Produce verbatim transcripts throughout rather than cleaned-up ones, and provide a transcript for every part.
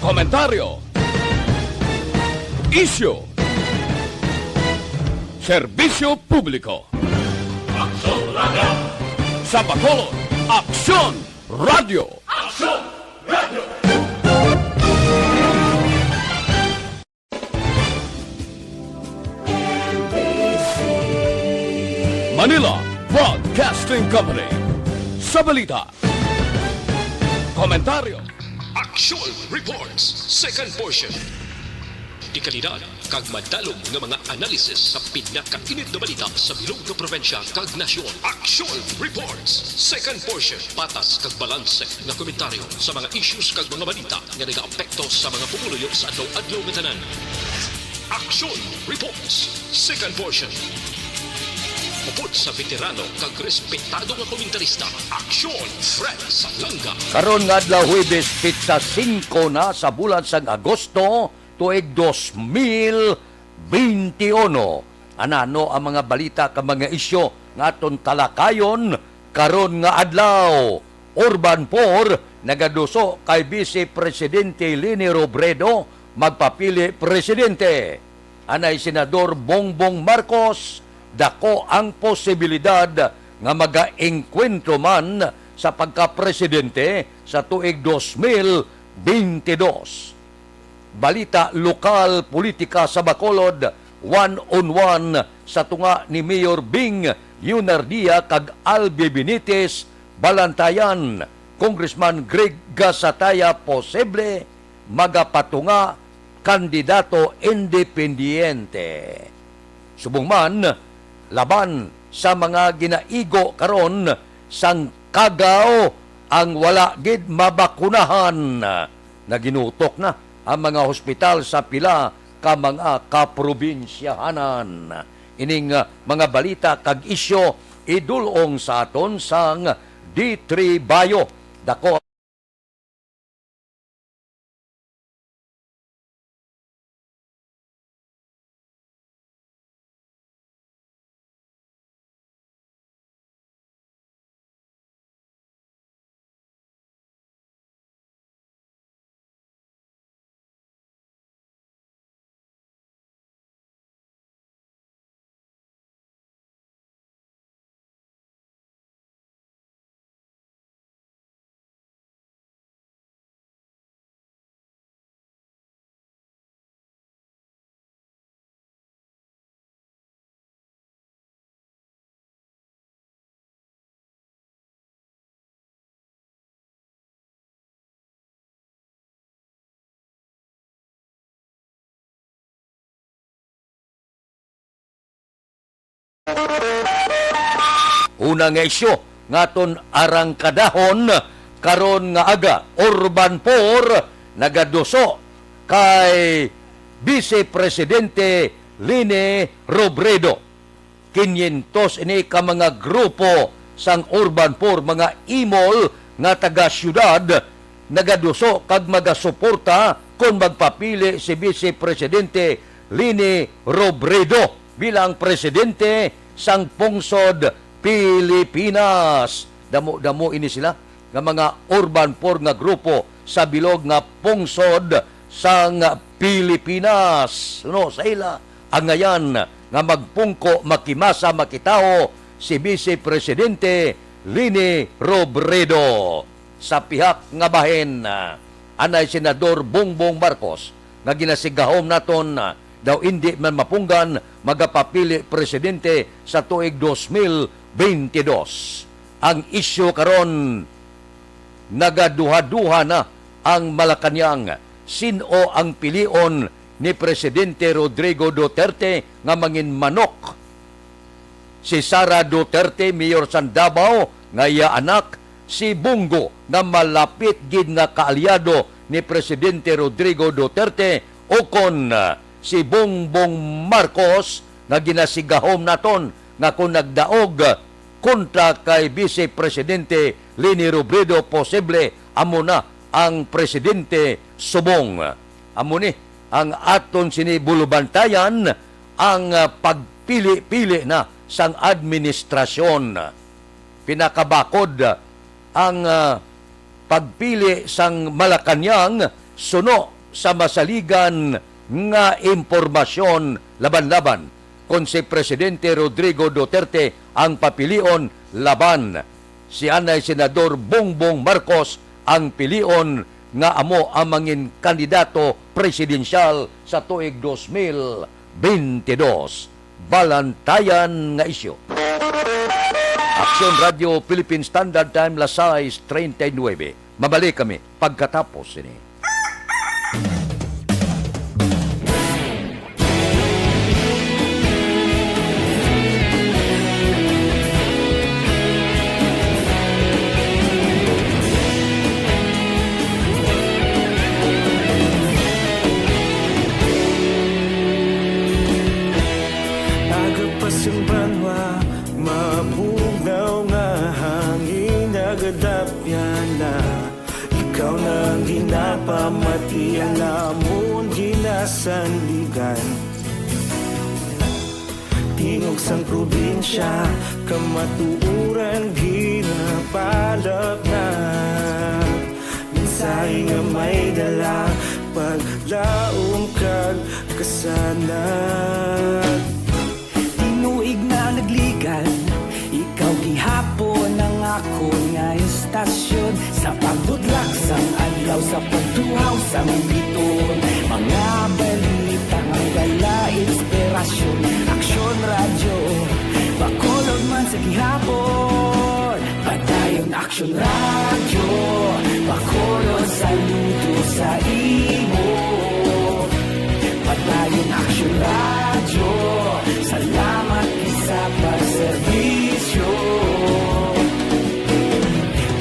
Komentaryo. Isyu. Serbisyo publiko. Aksyon Radio. Sa Bacolod, Aksyon Radio. Aksyon Radio. Manila Broadcasting Company. Sa balita, komentaryo, Aksyon Reports, second portion. Dekalidad kag madalom nga mga analisis sa pinakainit nga balita sa bilog nga probinsya kag nasyon. Aksyon Reports, second portion. Patas kag balanse nga komentaryo sa mga issues kag mga balita nga nagaapekto sa mga pumuluyo sa adlaw-adlaw nga tanan. Aksyon Reports, second portion. Upod sa veterano kag respetado nga komentarista, Aksyon Fred Salanga. Karon nga adlaw, Huwebes, petsa singko na sa bulan sang Agosto, tuig dos mil beinti uno. Anano ang mga balita kag mga isyu nga aton talakayon karon nga adlaw? Urban Poor nagaduso kay Vice Presidente Leni Robredo magpapili presidente. Anay Senador Bongbong Marcos, dako ang posibilidad nga magaengkwentro man sa pagkapresidente sa tuig dos mil beintidos. Balita lokal, politika sa Bacolod, one on one sa tunga ni Mayor Bing Leonardia kag Albi Benitez Balantayan. Congressman Greg Gasataya posible magapatunga kandidato independiente. Subong man, laban sa mga ginaigo karon sang Cagao ang wala gid mabakunahan. Naginutok na ang mga hospital sa pila ka mga kaprobinsyahanan. Ining, ah, mga balita kag isyu idul-ong sa aton sang D three Bio. Dako Una nga isyu nga aton arangkadahon karon nga aga, Urban Poor nagaduso kay Vice Presidente Leni Robredo. Kinyentos ini ka mga grupo sang Urban Poor, mga imol nga taga-siyudad, nagaduso kag magasuporta kon magpapili si Vice Presidente Leni Robredo bilang presidente sang pungsod Pilipinas. Damo-damo ini sila nga mga urban poor nga grupo sa bilog nga pungsod sang Pilipinas. No, sa ila angayan nga magpungko, makimasa, makitawo si Vice Presidente Leni Robredo. Sa pihak nga bahin, anay Senador Bongbong Marcos nga ginasigahom naton, daw indi man mapunggan magapapili presidente sa tuig dos mil beintidos. Ang isyu karon, nagaduha-duha na ang Malacañang. Sin-o ang pilion ni Presidente Rodrigo Duterte nga manginmanok? Si Sara Duterte, mayor sang Davao, nga iya anak, si Bongo, nga malapit gid nga kaalyado ni Presidente Rodrigo Duterte, ukon, ah, si Bongbong Marcos, nga ginasigahom naton nga kon nagdaog kontra kay Vice Presidente Leni Robredo, posible amo na ang presidente subong. Amo ni ang aton sini bulubantayan, ang, ah, pagpili-pili na sang administrasyon. Pinakabakod ang, ah, pagpili sang Malacañang suno sa masaligan nga impormasyon laban-laban kon si Presidente Rodrigo Duterte ang papilion laban si anay Senador Bongbong Marcos ang pilion nga amo ang mangin kandidato presidensyal sa tuig dos mil bentidós. Balantayan nga isyu. Aksyon Radio Philippine Standard Time, las sais treinta y nueve. Mabalik kami pagkatapos sini. Aga pa sing banwa, mabugnaw nga hangin, nagadapyan na. Ikaw na ang ginapamati, ang amon ginasandigan. Tingog sang probinsya, kamatuoran ginapalapnag. Mensahe nga may dala, paglaom kag kasanag. Tinuig na nagligan, ikaw gihapon ang akon nga istasyon. Sa pagbutlak sang adlaw, sa pagtuhaw sang biton, mga balita nga dala inspirasyon. Aksyon Radyo, Bacolod man sa gihapon. Padayon Aksyon Radyo, Bacolod, saludo sa imo. Padayon Aksyon Radyo, salamat gid sa pagserbisyo.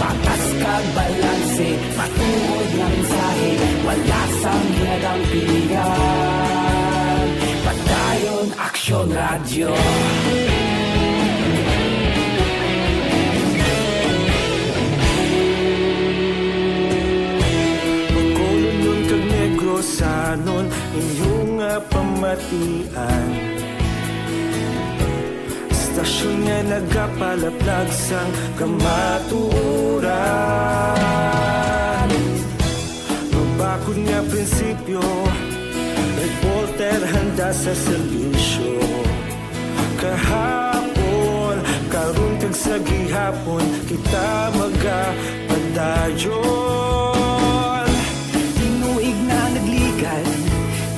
Patas kag balanse, matuod nga mensahe, wala sang ginadampigan. Padayon Aksyon Radyo. Bacolodnon kag Negrosanon, inyo nga pamatian. Istasyon nga nagapalaplag sang kamatuoran. Mabakod nga prinsipyo, reporter handa sa serbisyo. Kahapon, karon kag sa gihapon, kita magapadayon. Tinuig na nagligan,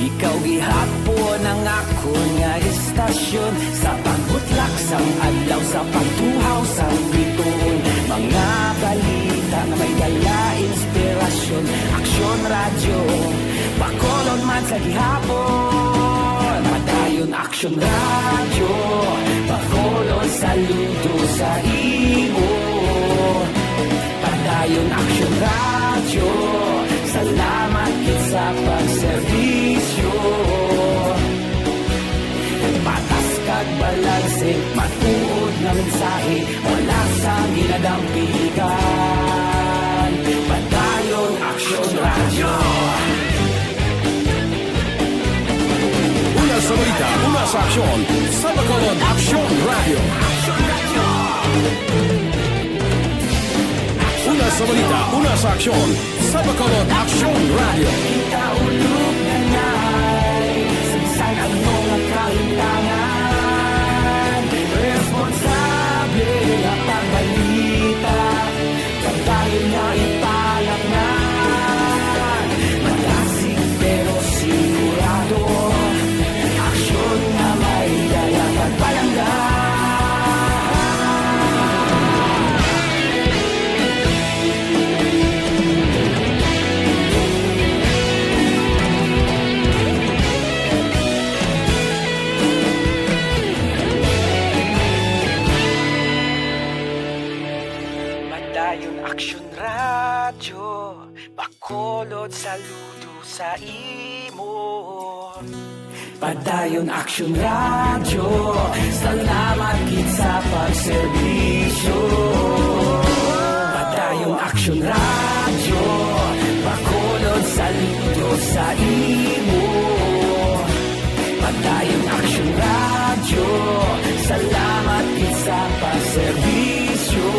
ikaw gihapon ang akon nga istasyon. Sa pagbutlak sang adlaw, sa pagtuhaw sang biton, mga balita nga may dala inspirasyon. Aksyon Radyo, Bacolod man sa gihapon. Padayon Aksyon Radyo, Bacolod, saludo sa imo. Padayon Aksyon Radyo, salamat gid sa pagserbisyo. Patas kag balanse, matuod nga mensahe, wala sang ginadampigan. Padayon Aksyon Radyo. Una sa balita, una sa aksyon, sa Bacolod Aksyon Radyo. Una sa balita, una sa aksyon, sa Bacolod Aksyon Radyo. Kita ulog na nay, sagsag ang mga kahitangan. Responsable nga pagbalita, pagdayon nga ipalapnan. Malasig pero sigurado, aksyon nga may dala pagpalangga. Padayon Aksyon Radyo, Bacolod, saludo sa imo. Padayon Aksyon Radyo, salamat gid sa pagserbisyo. Padayon Aksyon Radyo, Bacolod, saludo sa imo. Padayon Aksyon Radyo, salamat gid sa pagserbisyo.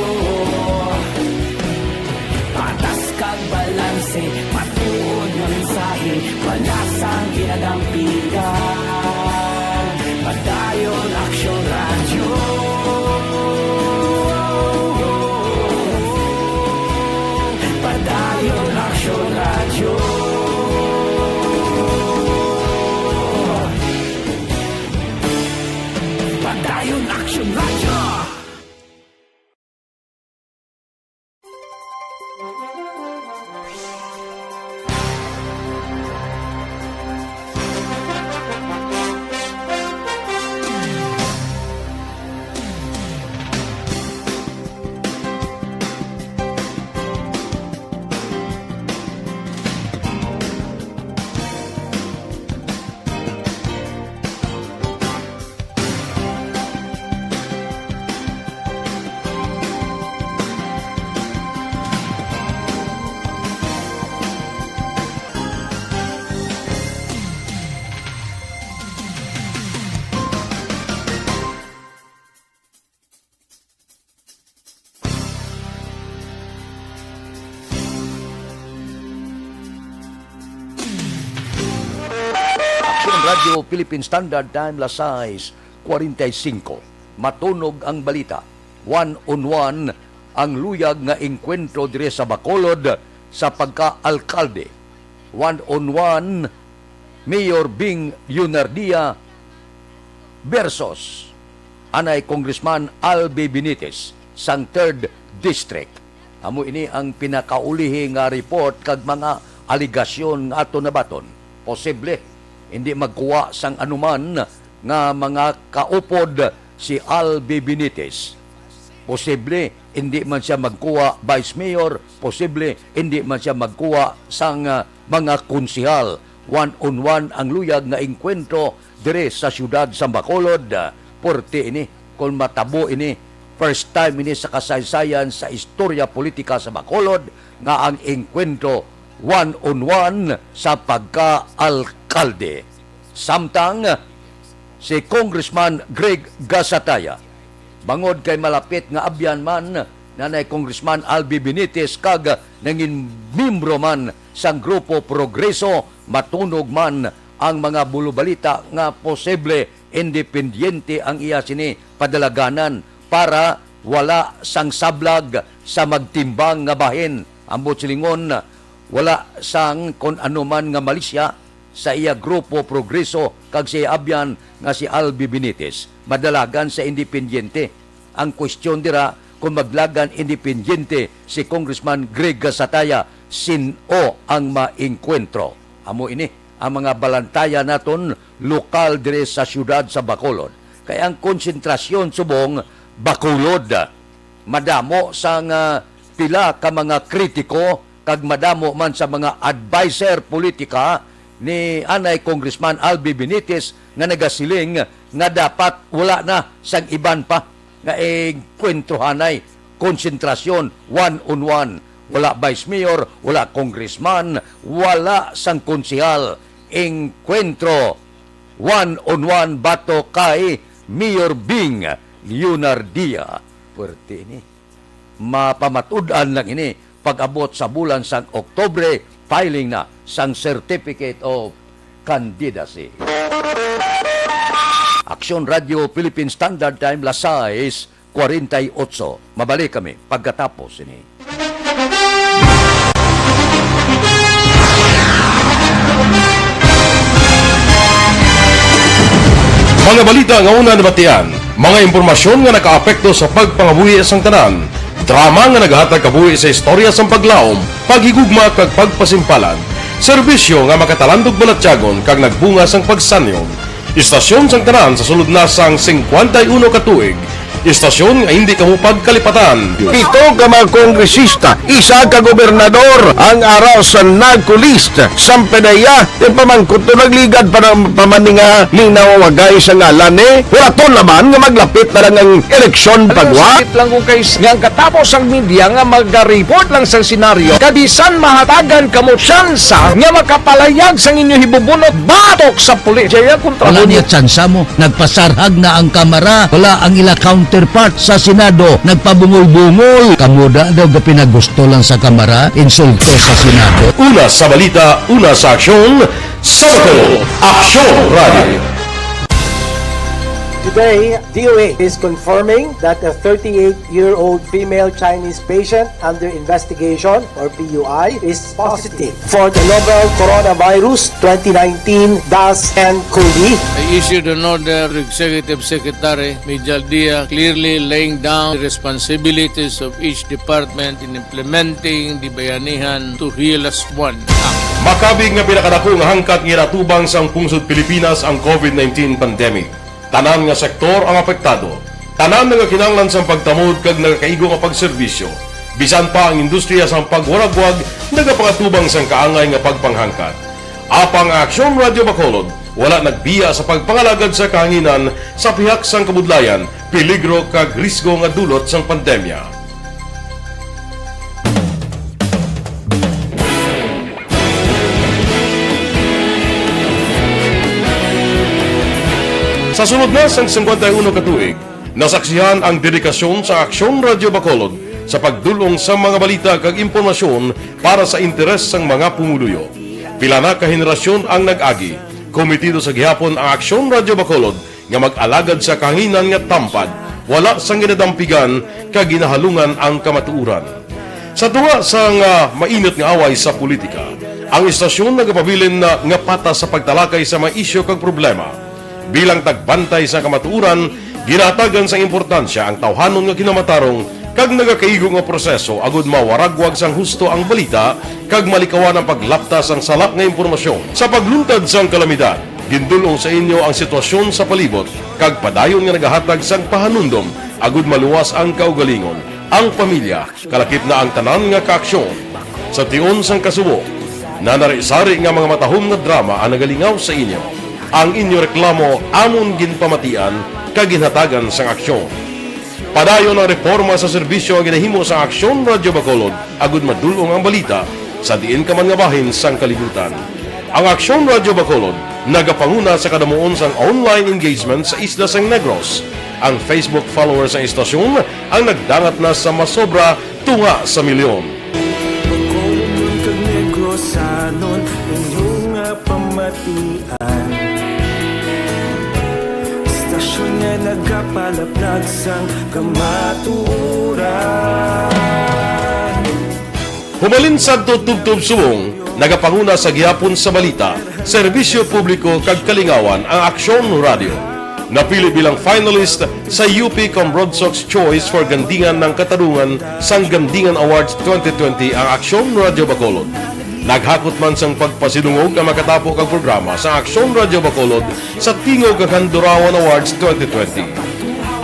Patas kag balanse, matuod nga mensahe, Pinadampigan, Padayon Aksyon Radyo. Padayon Aksyon Radyo. Padayon Aksyon Radyo. Aksyon Radyo Philippine Standard Time, las sais cuarenta y cinco. Matunog ang balita. One on one ang luyag nga engkwentro diri sa Bacolod sa pagka-alkalde. One on one, Mayor Bing Leonardia versus anay Congressman Albi Benitez sang Third District. Amo ini ang pinakaulihi nga report kag mga alegasyon nga aton nabaton. Posible hindi magkuha sang anuman nga mga kaupod si Albi Benitez. Posible hindi man siya magkuha vice mayor, posible hindi man siya magkuha sang, ah, mga konsehal. One on one ang luyag nga engkwentro diri sa siyudad sa Bacolod. Puwerte ini kon matabo ini. First time ini sa kasaysayan sa istorya politika sa Bacolod nga ang engkwentro one on one sa pagka-alkalde. Samtang si Congressman Greg Gasataya, bangod kay malapit nga abyan man nanay Congressman Albi Benitez kag nangin miyembro man sang Grupo Progreso, matunog man ang mga bulubalita nga posible independiente ang iya sini padalaganan para wala sang sablag sa magtimbang nga bahin. Ambot silingon, wala sang kon ano man nga malisya sa iya Grupo Progreso kag sa iya abyan nga si Albi Benitez. Madalagan sa independiente. Ang kwestiyon dira kung maglagan independiente si Congressman Greg Gasataya, sin-o ang maengkwentro. Amo ini ang mga balantayan naton lokal diri sa siyudad sa Bacolod. Kay ang konsentrasyon subong Bacolod, madamo sang, ah, pila ka mga kritiko kag madamo man sa mga adviser politika ni anay Congressman Albi Benitez nga nagasiling nga dapat wala na sang iban pa nga engkwentro hanay konsentrasyon one on one. Wala vice mayor, wala congressman, wala sang konsehal. Engkwentro one on one batok kay Mayor Bing Leonardia. Puwerte ini. Mapamatud-an lang ini pag-abot sa bulan sang Oktubre, filing na sang Certificate of Candidacy. Aksyon Radyo Philippine Standard Time, las sais cuarenta y ocho. Mabalik kami pagkatapos sini. Mga balita nga una nabatian, mga impormasyon nga nakaapekto sa pagpangabuhi sang tanan, drama nga nagahatag kabuhi sa istorya sang paglaom, paghigugma kag pagpasimpalan, serbisyo nga makatalandog balatyagon kag nagbunga sang pagsanyon. Istasyon sang tanan sa sulod na sang singkwenta y uno ka tuig. Istasyon nga hindi kamo pagkalipatan. Pito ka mga kongresista, isa ka gobernador ang ara sa NAGCO list. Sampanaya, ipamangkot to, nagligad pa na, pa man ni nga linaw wagay sa ngalan ni. Huraton naman nga maglapit na lang ang eleksyon, pagwa. Sakit lang kung kay s-, nga ang katapos ang media nga maga-report lang sang senaryo, kabisan mahatagan kamo tsansa nga makapalayag sang inyo hibubunot batok sa pulis. Jaya kontra. Wala niya tsansa mo. Nagpasarhag na ang kamara. Wala ang ila counter. Counterpart sa Senado, nagpabungol-bungol. Kamo da daw gapinagusto lang sa Kamara, insulto sa Senado. Una sa balita, una sa aksyon, sa Bacolod, Aksyon Radio. Today, D O A is confirming that a thirty-eight-year-old female Chinese patient under investigation, or P U I, is positive for the novel coronavirus twenty nineteen dash nCoV. I issued an order to Executive Secretary Major Dia, clearly laying down the responsibilities of each department in implementing the Bayanihan to Heal Us One Act. Makabig nga pinakadako nga hangkat nga ginatubang sang pungsod Pilipinas ang COVID nineteen pandemic. Tanan nga sektor ang apektado. Tanan nga kinahanglan sang pagtamod kag nagakaigo nga pagserbisyo. Bisan pa ang industriya sang pagwaragwag nagapangatubang sang kaangay nga pagpanghangkat. Apang ang Aksyon Radyo Bacolod wala nagbiya sa pagpangalagad sa kahanginan sa pihak sang kabudlayan, peligro kag risgo nga dulot sang pandemya. Sa sulod na sang singkwenta y uno ka tuig, nasaksihan ang dedikasyon sa Aksyon Radyo Bacolod sa pagdul-ong sa mga balita kag impormasyon para sa interes sang mga pumuluyo. Pila na ka henerasyon ang nag-agi. Komitido sa gihapon ang Aksyon Radyo Bacolod nga mag-alagad sa kahanginan nga tampad, wala sang ginadampigan kag ginahalungan ang kamatuoran. Sa tunga sang, ah, mainit nga away sa politika, ang istasyon nagapabilin na nga patas sa pagtalakay sa mga isyu kag problema. Bilang tagbantay sa kamatuoran, ginahatagan sang importansya ang tawhanon nga kinamatarong kag nagakaigo nga proseso agud mawaragwag sang husto ang balita kag malikawan ang paglapta sang sala nga impormasyon. Sa pagluntad sang kalamidad, gindul-ong sa inyo ang sitwasyon sa palibot kag padayon nga nagahatag sang pahanumdom agud maluwas ang kaugalingon, ang pamilya, kalakip na ang tanan nga kaaksyon. Sa tion sang kasubo, nanari-sari nga mga matahom nga drama ang nagalingaw sa inyo. Ang inyo reklamo amon ginpamatian kag ginhatagan sang aksyon. Padayon ang reporma sa serbisyo nga ginahimo sang Aksyon Radyo Bacolod agud madul-ong ang balita sa diin ka man nga bahin sang kalibutan. Ang Aksyon Radyo Bacolod nagapanguna sa kadamuon sang online engagement sa isla sang Negros. Ang Facebook followers sang istasyon ang nagdangat na sa masobra tunga sa milyon. Bacolodnon kag Negrosanon, inyo nga pamatian. Istasyon nga nagapalaplag sang kamatuoran. Humalin sadto tubtob subong, nagapanguna sa gihapon sa balita, serbisyo publiko kag kalingawan ang Aksyon Radyo. Napili bilang finalist sa U P Cambrodsoc's Choice for Gandingan ng Katarungan sang Gandingan Awards twenty twenty ang Aksyon Radyo Bacolod. Naghakot man sang pagpasidungog ang makatapo kag programa sa Aksyon Radyo Bacolod sa Tingog kag Handurawan Awards twenty twenty.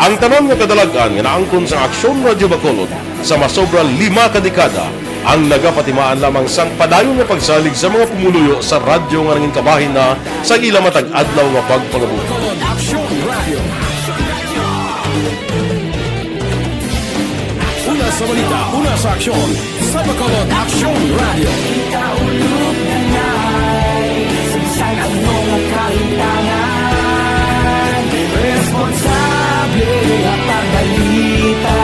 Ang tanan nga kadalag-an nga naangkon sa Aksyon Radyo Bacolod sa masobra lima ka dekada ang nagapatimaan lamang sang padayon nga pagsalig sa mga pumuluyo sa radyo nga nangin kabahin na sang ila matag adlaw nga pagpangabuhi. Aksyon Radio. Una sa balita, una sa aksyon, sa Bacolod Aksyon Radio. Ikaulog na ngay, sa mga kaintangan, responsable nga pagbalita,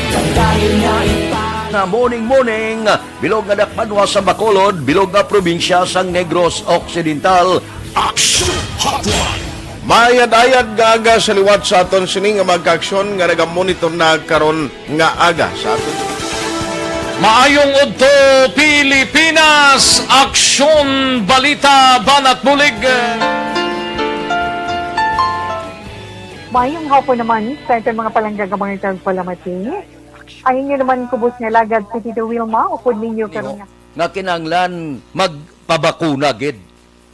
kag dayon nga ipa- Na morning, morning, bilog nga dakbanwa sa Bacolod, bilog nga probinsya sang Negros Occidental. Action Hotline. Maayad-ayad nga aga sa liwat sa aton sini nga mga kaaksyon nga nagamonitor na karon nga aga sa aton. Maayong udto, Pilipinas! Aksyon, balita, banat bulig. Maayong hapon naman sa aton mga palangga nga mga tagpalamati. Ang inyo naman kubos nga alagad si Tito Wilma, upod ninyo karon nga nga kinahanglan magpabakuna gid.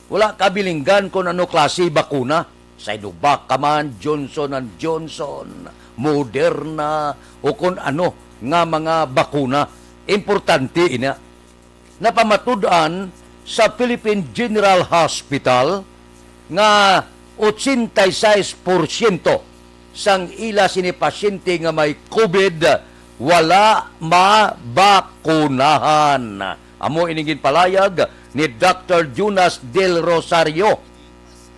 Wala kabilinggan kon ano klase bakuna. Sinovac ka man, Johnson and Johnson, Moderna, o kon ano nga mga bakuna. Importante ina. Napamatud-an sa Philippine General Hospital nga ochenta y seis porsyento sang ila sini pasyente nga may COVID wala mabakunahan. Amo ini ginpalayag ni Doctor Jonas Del Rosario.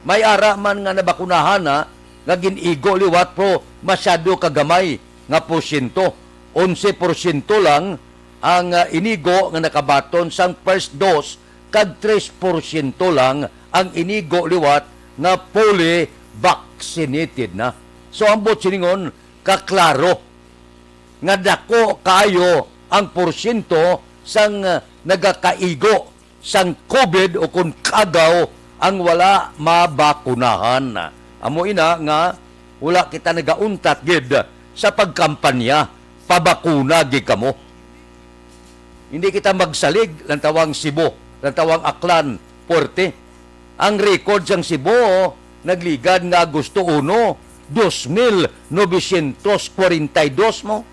May ara man nga nabakunahan na, nga gin-igo liwat, pero masyado ka gamay nga porsyento. Onse porsyento lang ang, ah, inigo nga nakabaton sang first dose, kag tres porsyento lang ang inigo liwat nga fully vaccinated na. So, ang buot silingon, kaklaro nga dako kaayo ang porsyento sang, ah, nagakaigo sang COVID o kon kaagaw ang wala mabakunahan. Amo ina nga wala kita nagauntat gid sa pagkampanya, "Pabakuna gid kamo." Hindi kita magsalig, lantawang Cebu, lantawang Aklan, puwerte. Ang record sang Cebu, nagligad nga Agosto uno, dos mil novecientos kwarenta y dos mo.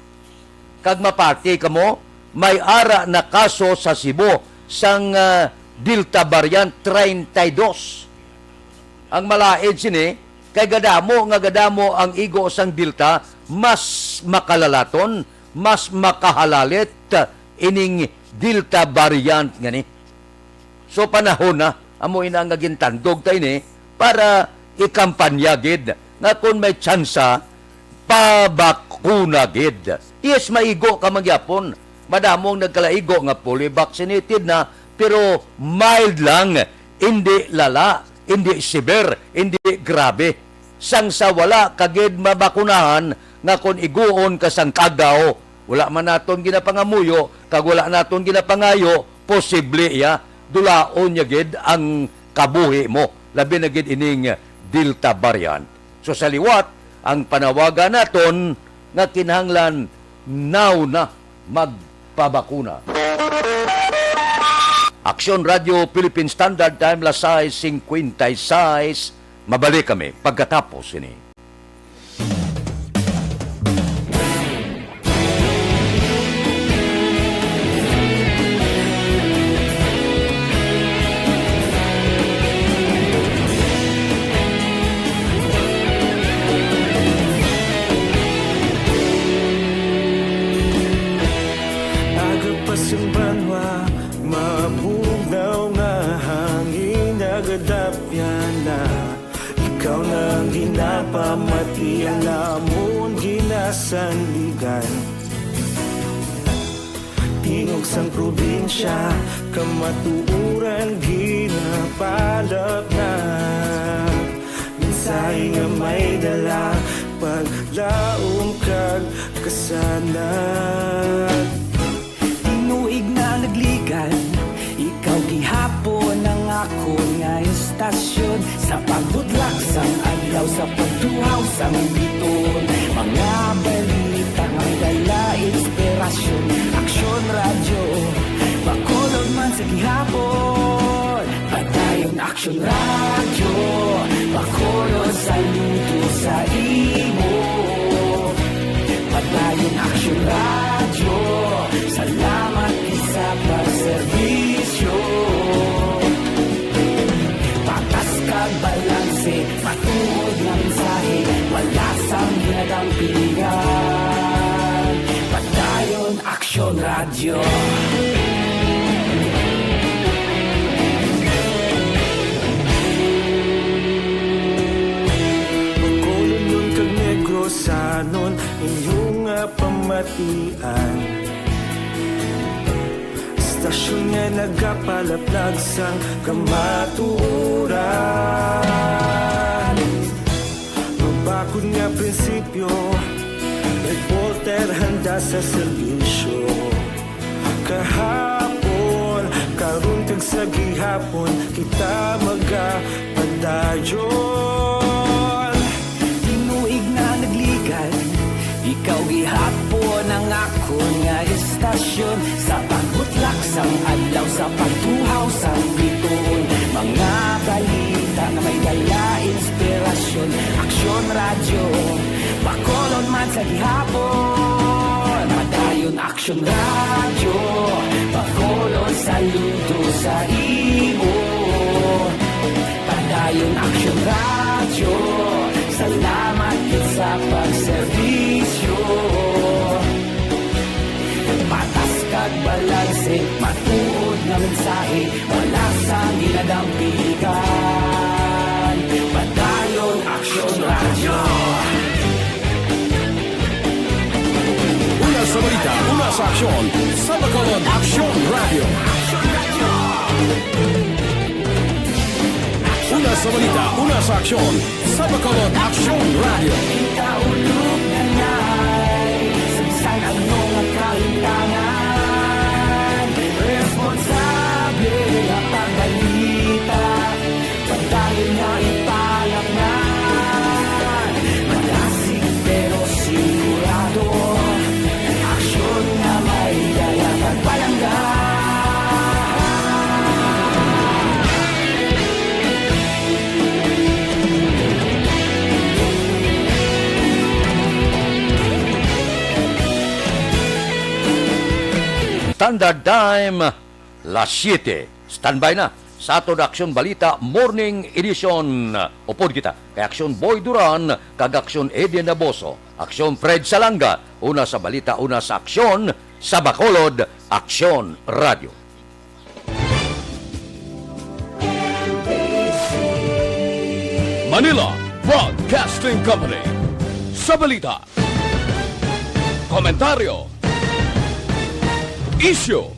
Kag mapati kamo, may ara na kaso sa Cebu sang, ah, Delta variant, treinta y dos. Ang malain sini, kay gadamo nga gadamo ang igo sang Delta, mas makalalaton, mas makahalalit, ah, ining Delta variant ngani. So, panahon na, amo ina nga gintandog ta ini para ikampanya gid nga kon may tsansa, pabakuna gid. Yes, maigo ka man gyapon. Madamo ang nagkalaigo nga fully vaccinated na, pero mild lang, hindi lala, hindi severe, hindi grabe. Sang sa wala ka gid mabakunahan nga kon iguon ka sang kaagaw, wala man naton ginapangamuyo, kag wala naton ginapangayo, posible iya, dulaon niya gid ang kabuhi mo, labi na gid ining Delta variant. So, sa liwat, ang panawagan naton nga kinahanglan now na magpabakuna. Aksyon Radio Philippine Standard Time, las sais cincuenta y seis. Mabalik kami pagkatapos sini. Aga pa sing banwa, mabugnaw nga hangin, nagadapyan na. Ikaw na ang ginapamati, ang amon ginasandigan. Tingog sang probinsya, kamatuoran ginapalatnag. Mensahe nga may dala, paglaom kag kasanag. Tinuig na nagligad, ikaw gihapon ang akon nga istasyon. Sa pagbutlak sang adlaw, sa pagtuhaw sang bituon, mga balita nga may dala inspirasyon. Aksyon Radyo, Bacolod man sa gihapon. Padayon Aksyon Radyo, Bacolod, saludo sa imo. Padayon Aksyon Radyo, salamat gid sa pagserbisyo. Patas kag balanse, matuod nga mensahe, wala sang ginadampigan. Padayon Aksyon Radyo. Bacolodnon kag Negrosanon, inyo nga pamatian. Istasyon nga nagapalaplag sang kamatuoran. Mabakod nga prinsipyo, reporter handa sa serbisyo. Kahapon, karon kag sa gihapon, kita magapadayon. Tinuig na nagligad, ikaw gihapon ang akon nga istasyon. Sa pagbutlak sang adlaw, sa pagtuhaw sang bituon, mga balita nga may dala inspirasyon. Aksyon Radyo, Bacolod man sa gihapon. Padayon Aksyon Radyo, Bacolod, saludo sa imo. Padayon Aksyon Radyo, salamat gid sa pagserbisyo. Patas kag balanse, matuod nga mensahe, wala sang ginadampigan. Padayon Aksyon Radyo. Aksyon Radio. Una sa balita, una sa aksyon. Sa Bacolod, Aksyon Radio. Kaulog na ngay, sa bisan ano nga kahintangan, responsable nga pagbalita. Padayon nga ipalaknan, manasig pero sigurado. Aksyon nga may dala kag palangga. Standard Time, las siete. Standby na sa aton Aksyon Balita Morning Edition. Upod kita kay Aksyon Boy Duran kag Aksyon Eden Naboso, Aksyon Fred Salanga, una sa balita, una sa aksyon, sa Bacolod, Aksyon Radio. Manila Broadcasting Company. Sa balita, komentaryo, isyu,